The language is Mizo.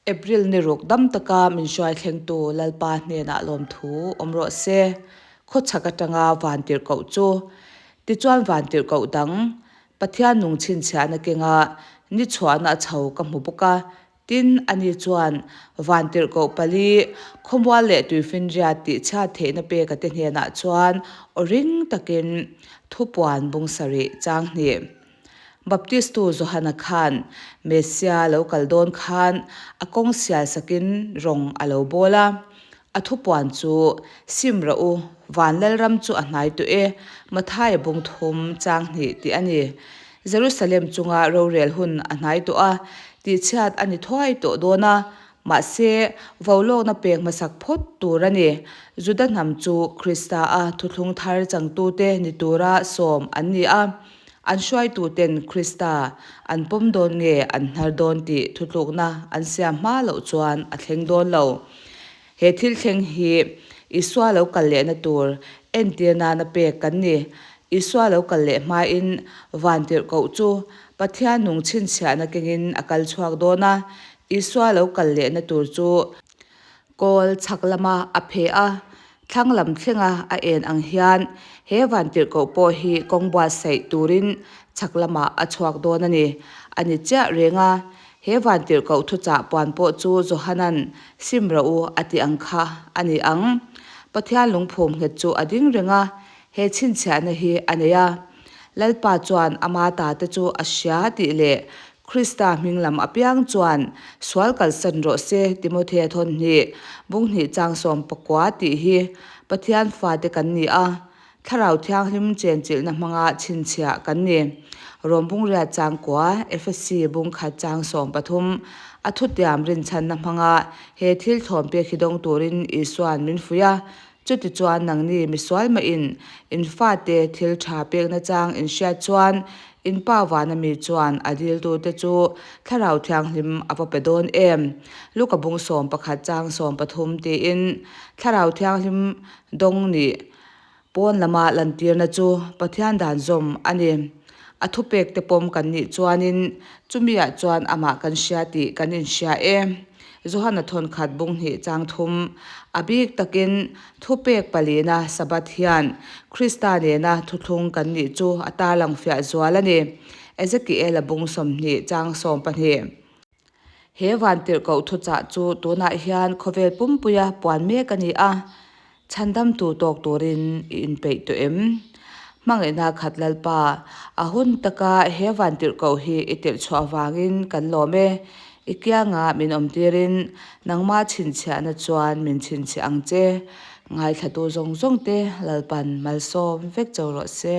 April ni ruk dam taka min hruai thlengtu Lalpa hnenah lawmthu awm rawh se. Khawchhak atanga vantirhkoh chu. Tichuan vantirhkoh dang, Pathian nung chhinchhiahna kenga ni chhuahna a chho ka hmu bawk a. Tin, ani chuan vantirhkoh pali, khawmual leh tuifinriat tih chhiat theihna peka te hnenah chuan aw ring takin thupuan bung sarih chang hnih. Baptistu Johana khan Messia lo kal dawn khan a kawng sial sakin rawng a lo bawl a. A thupuan chu, Sim rawh u, van Lalram chu a hnai tawh e, Mathaia bung thum chang hnih tih a ni. Jerusalem chunga rorel hun a hnai tawh a, tihchhiat a ni thuai tawh dawn a, mahse, vaulawkna pek hmasak phawt tur a ni. Juda hnam chu Krista-a thuthlung thar changtute ni tura sawm an ni a. An hruaituten Krista an pawm dawn nge an hnar dawn tih thutlukna an siam hma loh chuan a thleng dawn lo. He thil thleng hi Isua lo kal lehna tur entir nana pek kan ni. Isua lo kal leh hmain vantirhkoh chu Pathian nung chhinchhiahna kengin a kal chhuak dawn a, Isua lo kal lehna tur chu Kawl chhak lama a phe a, thlang lam thlenga a en ang hian he vantirhkoh pawh hi kawng buatsaih turin chhak lamah a chhuak dawn a ni. A ni chiah reng a, he vantirhkoh thuchah puan pawh chu Johanan sim rawh u a tih ang kha a ni ang. Pathian lungphum nghet chu a ding reng a, he chhinchhiahna hi a nei a. Lalpa chuan ama ta te chu a hria tih leh Krista hming lam apiang chuan sual kalsan rawh se, Timothea thawn hnih, bung hnih chang sawm pakua tih hi Pathian fate kan ni a, Thlarau Thianghlim chenchilhna hmanga chhinchhiah kan ni. Rom bung riat chang kua, Efesi bung khat chang 13, a thutiam rinchhanna hmanga he thil thlawm pek hi dawng turin Isua'n min fuih a, Chutichuan nangni misual mahin in fate thil tha pekna chang in hriat chuan in pa vana mi chuan a diltute chu Thlarau Thianghlim a va pe dawn em? Luka bung 11 chang 13 tiin Thlarau Thianghlim dawng nih pawn lama lantirna chu Pathian dan zawm a ni. A thupekte pawm kan nih chuanin chumiah chuan amah kan hria tih kan inhria e. Johana thawnkhat bung hnih chang thum a bik takin thupek palina Sabbath hian Krista nena thuthlung kan nih chu a tarlang fiah zual a ni. Ezekiel-a bung 20 chang 12. He vantirhkoh thuchah chu tunah hian khawvel pumpuia puan mek a ni a, Chhandamtu tawk turin i inpeih tawh em? Hmangaihna khat Lalpa, a hun taka he vantirhkoh hi i tirh chhuah vangin kan lawm e. I kianga min awm tirin nangma chhinchhiahna chuan min chhinchhiah ang che. Ngaithlatu zawng zawngte Lalpan malsawm vek cho rawh se.